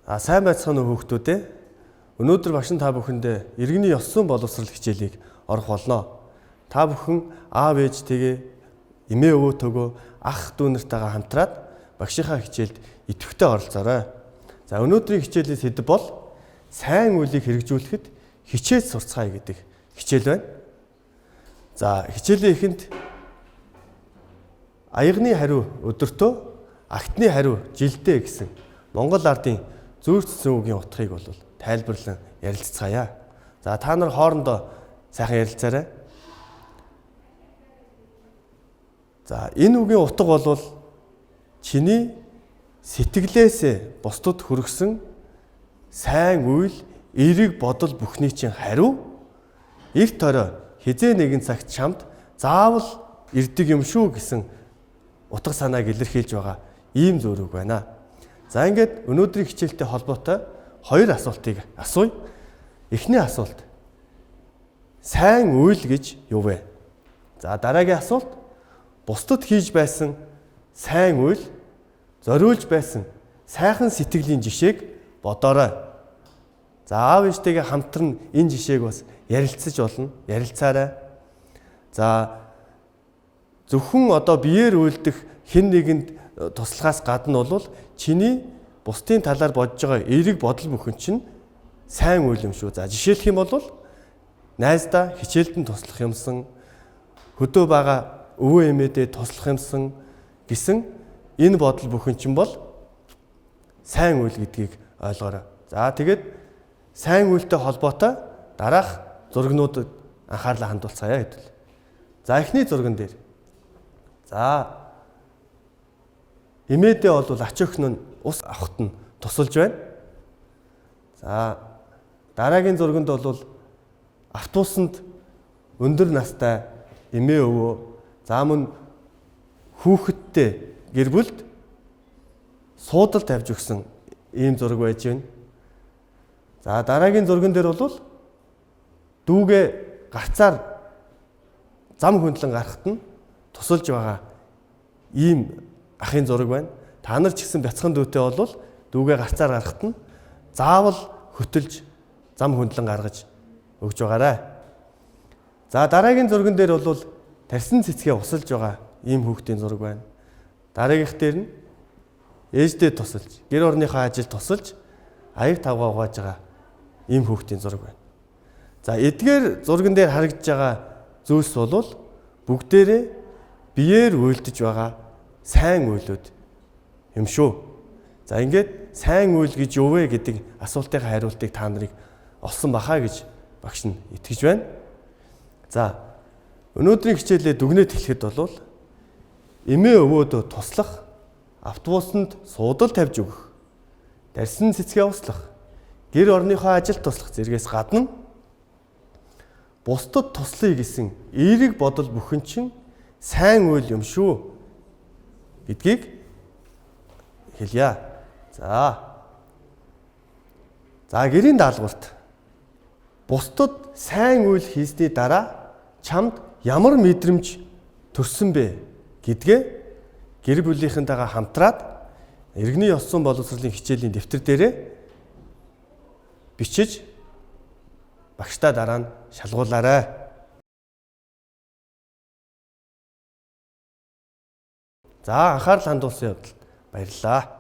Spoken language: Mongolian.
А сайн байцгаана уу хүүхдүүд ээ. Өнөөдөр багш нь та бүхэндээ иргэний ёс зүйн боловсрол хичээлийг орох болно. Та бүхэн аав ээжтэйгээ, эмээ өвөөтэйгөө, ах дүү нартайгаа хамтраад багшийнхаа хичээлд идэвхтэй оролцоорой. За өнөөдрийн хичээлийн сэдэв бол сайн үйлийг хэрэгжүүлэхэд хичээж сурцгаая гэдэг хичээл байна. За хичээлийн эхэнд аягны хариу өдөртөө, агтны хариу жилдээ гэсэн Монгол ардын зүйрцсэн үгийн утгыг бол тайлбарлан ярилцгаая. За та нар хоорондоо сайхан ярилцаарай. За энэ үгийн утга бол чиний сэтгэлээсээ бусдад хүргэсэн сайн үйл, эерэг бодол бүхний чинь хариу эрт орой хэзээ нэгэн цагт чамд заавал ирдэг юм шүү гэсэн утга санааг илэрхийлж байгаа ийм зөөрөг байна. За ингээд өнөөдрийн хичээлтэй холбоотой хоёр асуултыг асууя. Эхний асуулт. Сайн үйл гэж юу вэ? За дараагийн асуулт. Бусдад хийж байсан сайн үйл, зориулж байсан сайхан сэтгэлийн жишээг бодоорой. За аав ээжтэйгээ хамтран энэ жишээг бас ярилцаж болно, ярилцаарай. За зөвхөн одоо биеэр үйлдэх хэн нэгэнд туслахаас гадна бол чиний бусдын талаар бодож байгаа эерэг бодол бүхэн чинь сайн үйл юм шүү. За жишээлх юм бол найздаа хичээлд нь туслах юмсан, хөдөө байгаа өвөө эмээдээ туслах юмсан гэсэн энэ бодол бүхэн чинь бол сайн үйл гэдгийг ойлгоорой. За тэгээд сайн үйлтэй холбоотой дараах зургнуудад анхаарлаа хандуулцгаая хэдвэл. За эхний зурган дээр. За эмээдээ бол ач охин нь ус авахт нь тусалж байна. За дараагийн зурганд бол автобусанд өндөр настай эмээ өвөө, за мөн хүүхэдтэй гэр бүлд суудал тавьж өгсөн ийм зураг байж байна. За дараагийн зурган дээр бол дүүгээ гарцаар зам хөндлөн гарахт нь тусалж байгаа ийм ахын зураг байна. Та нар ч гэсэн бяцхан дүүтэй бол дүүгээ гарцаар гарахт нь заавал хөтөлж зам хөндлөн гаргаж өгч байгаарай. За дараагийн зурган дээр бол тарьсан цэцгээ усалж байгаа ийм хүүхдийн зураг байна. Дараагийнх дээр нь ээждээ тусалж, гэр орныхоо ажилд тусалж аяг тавгаа угааж байгаа ийм хүүхдийн зураг байна. За эдгээр зурган дээр харагдж байгаа зүйлс бол бүгдээрээ биеэр үйлдэж байгаа сайн үйлүүд юм шүү. За ингээд сайн үйл гэж юу вэ гэдэг асуултын хариултыг та нарыг олсон бахаа гэж багш нь итгэж байна. За өнөөдрийн хичээлээ дүгнээд хэлэхэд бол эмээ өвөөдөө туслах, автобусанд суудал тавьж өгөх, дарьсан цэцгээ услах, гэр орныхоо ажилд туслах зэргээс гадна бусдад туслая гэсэн эерэг бодол бүхэн чинь сайн үйл юм шүү гэдгийг хэлье. За. За гэрийн даалгаварт бусдад сайн үйл хийсний дараа чамд ямар мэдрэмж төрсөн бэ гэдгээ гэр бүлийнхэнтэйгээ хамтраад иргэний ёс зүйн боловсролын хичээлийн дэвтэр дээрээ бичиж багшдаа дараа нь шалгуулаарай. За анхаарал хандуулсан явдалд баярлалаа.